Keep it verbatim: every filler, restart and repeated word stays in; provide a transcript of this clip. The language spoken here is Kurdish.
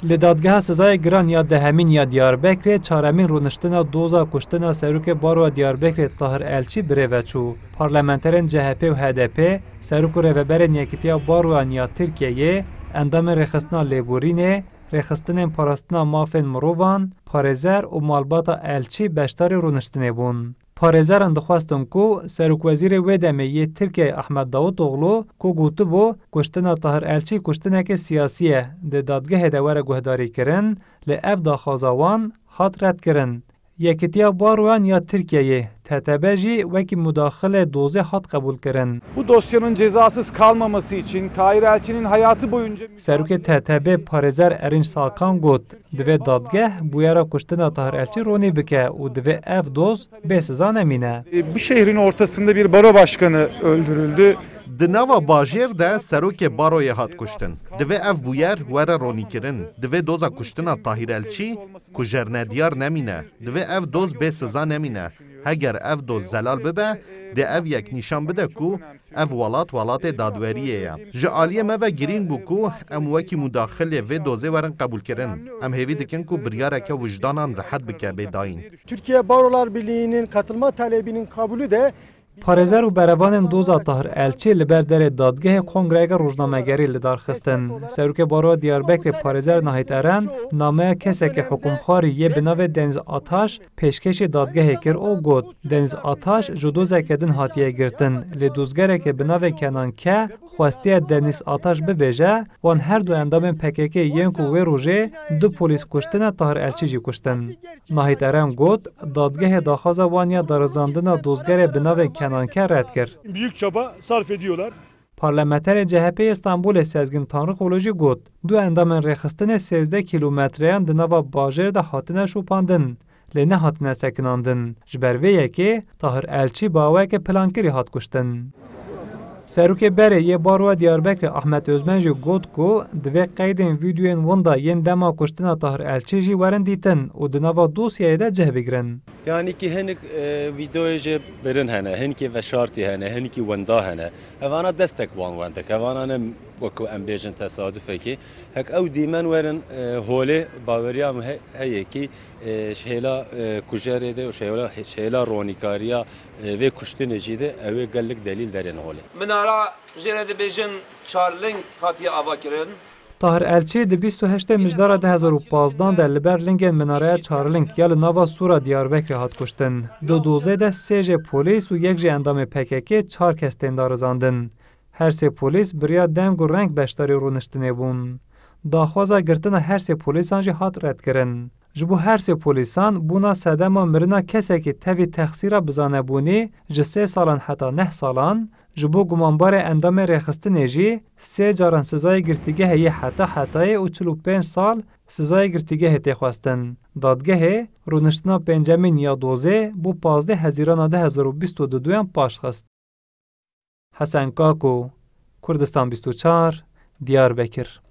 Li Dadgeha Sizayê Giran ya Dehemîn ya Diyarbekirê çaremîn rûniştina doza kuştina Serokê Baroya Diyarbekirê Tahir Elçî birêve çû. Parlamenterên C H P û H D P, serok û rêveberên Yekîtiya Baroyan ya Tirkiyeyê, endamên Rêxistina Lêborînê, Rêxistinên Parastina Mafên Mirovan, parêzer û malbata Elçî beşdarî rûniştinê bûn. Parêzeran dixwestin ku serokwezîrê wê demê yê Tirkiyeyê Ahmet Davutoglu ku gotibû kuştina Tahir Elçî kuştineke siyasî ye, di dadgehê de were guhdarîkirin, lê ev daxwaza wan hat redkirin. Yekîtiya Baroyan ya Tirkiyeyê, T T B, jî wekî mudaxilê dozê hat qebûlkirin. Bu dosyanın cezasız kalmaması için Tahir Elçi'nin hayatı boyunca Serokê T T B parêzer Erinç Salkan got, divê dadgeh bûyera kuştina Tahir Elçî ronî bike û divê ev doz bê siza nemîne. E, bu şehrin ortasında bir baro başkanı öldürüldü. Di nava bajêr de serokê baroyê hat kuştin. Divê ev bûyer were ronîkirin. Divê doza kuştina Tahir Elçî ku jernediyar nemîne. Divê ev doz bê siza nemîne. Heger ev doz zelal bibe, dê ev yek nîşan bide ku ev welat welatê dadweriyê ye. Ji aliyê me ve girîng bû ku em wekî mudaxilê vê dozê werin qebûlkirin. Em hêvî dikin ku biryareke wijdanan rihet bike bê dayîn. Türkiye Barolar Birliği'nin katılma talebinin kabulü de Parêzer û berevanên doza Tahir Elçî li ber derê dadgehê kongreyeke rojnamegerî li dar xistin. Serokê Baroya Diyarbekirê parêzer Nahît Eren nameya kesekî hikûmxwarî yê bi navê Deniz Ataş pêşkêşî dadgehê kir û got, Deniz Ataş ji dozeke din hatiye girtin, lê dozgerekê bi navê Kenan Ke xwestiye Deniz Ataş bibêje, wan her du endamên P K K yên ku wê rojê du polîs kuştine Tahir Elçî jî kuştin. Nahît Eren got, dadgehê daxwaza wan ya darizandina dozgerê bi navê Kenan Ke red kir. Büyük çaba sarf ediyorlar. Parlamenterê C H P Îstanbulê Sezgin Tanrıkulu jî got, du endamên rêxistinê sêzdeh kîlometreyan di nava bajêr de hatine şopandin, lê nehatine sekinandin. Ji ber vê yekê Tahir Elçî bi awayeke plankirî hat kuştin. Serokê berê yê Baroya Diyarbekirê Ahmet Özmen jî got ku divê qeydên vîdeoyên winda yên dema kuştina Tahir Elçî jî werin dîtin û di nava dosyayê de cih bigrin. Yanî ki hinik, e, vîdeoyê jê birin hene, hinkê veşartî hene, hinkî winda hene. Evana destek wan wendik. Evana ne wekû em bêjin tesadufekê. Hek ew dîmen werin, e, holê baweriya min he-, heye ki, e, ji hêla, e, kujerê de û ji hêla, ji hêla ronîkariya, e, vê kuştinê jî de ew ê gelek delîl derên holê. Minara jê re dibêjin Çarlink hatiye avakirin. Tahir Elçî di bîst û heştê Mijdara du hezar û pazdan de li ber lingên minareya Çarlink ya li nava Sora Diyarbekirê hat kuştin. Di dozê de sê jê polîs û yek jê endamê P K K çar kes tên darizandin. Her sê polîs bi riya deng û reng beşdarî rûniştinê bûn. Daxwaza girtina her sê polîsan jî hat redkirin. Ji bo her sê polîsan bûna sedema mirina kesekî tevî texsîra bizanebûnî ji sê salan heta neh salan, ji bo gumanbarê endamê rêxistinê jî sê caran sizayê girtîgehê yê heta hetayê û çil û pênc sal sizayê girtîgehê tê xwestin. Dadgehê rûniştina pêncemîn ya dozê bo pazdeh Hezîrana du hezar û bîst û duduyan paş xist. Hesen Kako, Kurdistan bîst û çar, Diyarbekir.